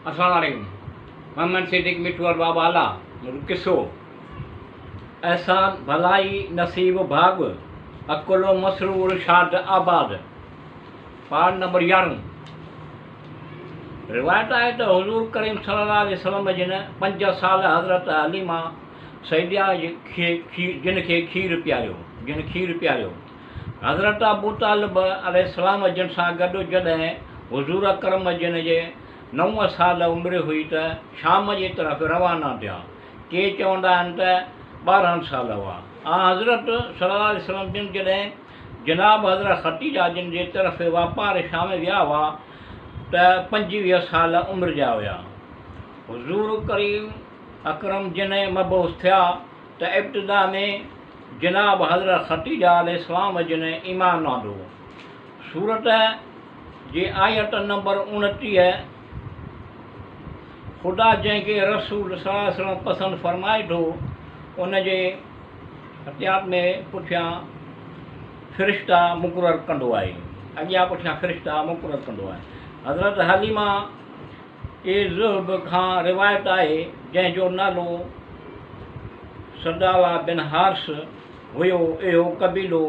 السلام عليڪم محمد صديق مٺو ارباب اعليٰ منهنجو قصو احسان ڀلائي نصيب ڀاڳ عقل مسرور شاد آباد پارٽ نمبر 11 روايت آهي ته حضور ڪريم صلي الله عليه وسلم جن 5 سال حضرت حليمه سعديه کي جن کي کير پياريو جن کير پياريو. حضرت ابو طالب عليه السلام جن سان گڏ جڏهن حضور اڪرم جن جي نو سال عمر هئي ته شام جي طرف روانا ٿيا. ڪي چوندا آهن ته 12 سال هئا. آنحضرت صلي الله عليه وسلم جن جڏهن جناب حضرت خديجه جن جي طرف واپار شام ويا هئا ته 25 سال عمر جا هيا. حضور ڪريم اڪرم جن مبعوث ٿيا ته ابتدا ۾ جناب حضرت خديجه عليه السلام جن ايمان آندو. سورت جي آيت نمبر 29 خدا جنهن کي رسول صلي الله عليه وسلم پسند فرمائي ٿو ان جي احتياط ۾ پٺيان فرشتا مقرر ڪندو آهي اڳيان پٺيان فرشتا مقرر ڪندو آهي. حضرت حليمه اي ذهب کان روايت آهي، جنهن جو نالو سداله بن حارث هيو، اهو قبيلو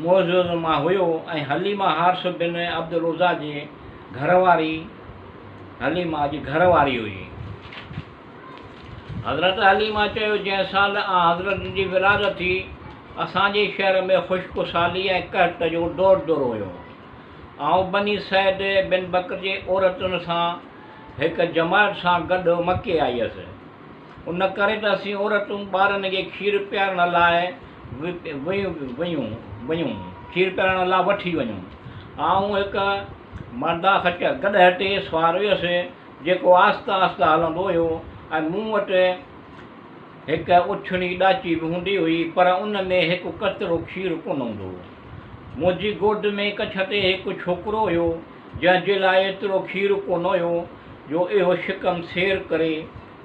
معزز مان هيو ۽ حليمه حارث بن عبدالعزيٰ جي گهر واري حليمه جي گهر واري هئي. حضرت حليمه چيو، جنهن سال آنحضرت جي ولادت ٿي، اسان جي شهر ۾ خشڪ سالي ۽ قحط جو دور دورو هيو. آئون بني سعد بن بڪر جي عورتن سان هڪ جماعت سان گڏ مڪي آيس. ان ڪري ته اسين عورتون ٻارن کي کير پيارڻ لاء ويون کير پيارڻ لاء وٺي وڃون. آئون هڪ مردا خچر گڏهه تي سوار هيس، جيڪو آهستي آهستي هلندو هيو ۽ مون وٽ هڪ اڇڻي ڏاچي به هوندي هئي، پر ان ۾ هڪ قطرو کير ڪونه هوندو هو. منهنجي گوڏ ۾ ڪڇ تي هڪ ڇوڪرو هيو، جنهن جي لاء ايترو کير ڪونه هيو جو اهو شڪم سير ڪري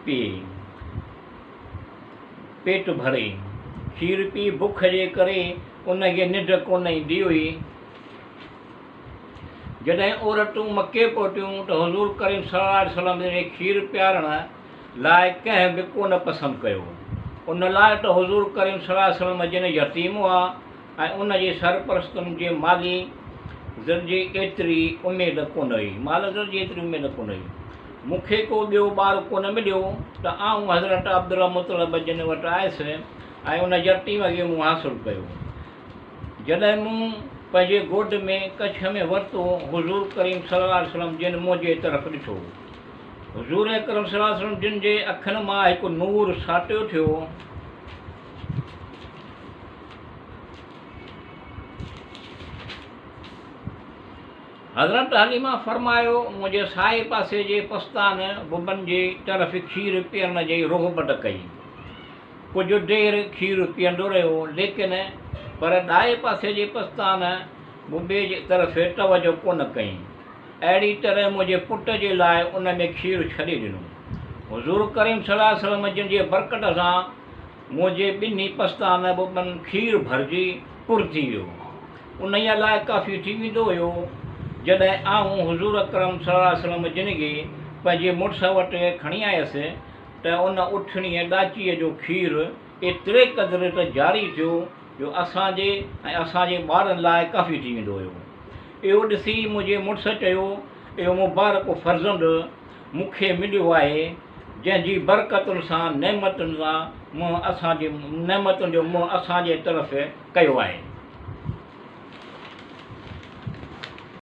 پيئي، پيٽ ڀري. کير پي بک جي ڪري ان کي ننڊ ڪونه ايندي هئي. جڏهن عورتون مڪي پهتيون ته حضور ڪريم صلي الله عليه وسلم جن کي کير پيارڻ لاء ڪنهن به ڪونه پسند ڪيو. ان لاء ته حضور ڪريم صلي الله عليه وسلم جن يتيم هئا ۽ ان جي سرپرستن جي مالي زر جي ايتري اميد ڪونه هئي. مال زر جي ايتري اميد ڪونه هئي. مون کي ڪو ٻيو ٻار ڪونه مليو ته آئون حضرت عبدالمطلب جن وٽ آيس ۽ ان يتيم کي مون حاصل ڪيو. جڏهن مون پنهنجي گوڏ ۾ ڪڇ ۾ ورتو، حضور ڪريم صلي الله عليه وسلم جن منهنجي طرف ڏٺو. حضور اڪرم صلي الله عليه وسلم جن جي اکين مان هڪ نور ساٽيو ٿيو. حضرت حليمه فرمايو، منهنجي سائي پاسي جي پستان ببن جي طرف کير پيئڻ جي رغبت ڪئي. ڪجهه دير کير پيئندو رهيو، ليڪن پر ڏائي پاسي جي پستان ببي جي طرف توجه ڪونه ڪئي. اهڙي طرح منهنجي پٽ جي لاء ان ۾ کير ڇڏي ڏنو. حضور ڪريم صلي الله عليه وسلم جن جي برڪت سان منهنجي ٻنهي پستان ببن کير ڀرجي پر ٿي ويو. انهيء لاء ڪافي ٿي ويندو هيو. جڏهن آئون حضور اڪرم صلي الله عليه وسلم جن کي پنهنجي مڙس وٽ کڻي آيس ته ان اٺڻيء ڏاچيء جو کير ايتري قدر ته جاري ٿيو جو اسان جي ۽ اسان جي ٻارن لاء ڪافي ٿي ويندو هيو. اهو ڏسي منهنجي مڙس چيو، اهو مبارڪ فرزند مون کي مليو آهي، جنهن جي برڪتن سان نعمتن سان منهن اسان جي نعمتن جو منهن اسان جي طرف ڪيو آهي.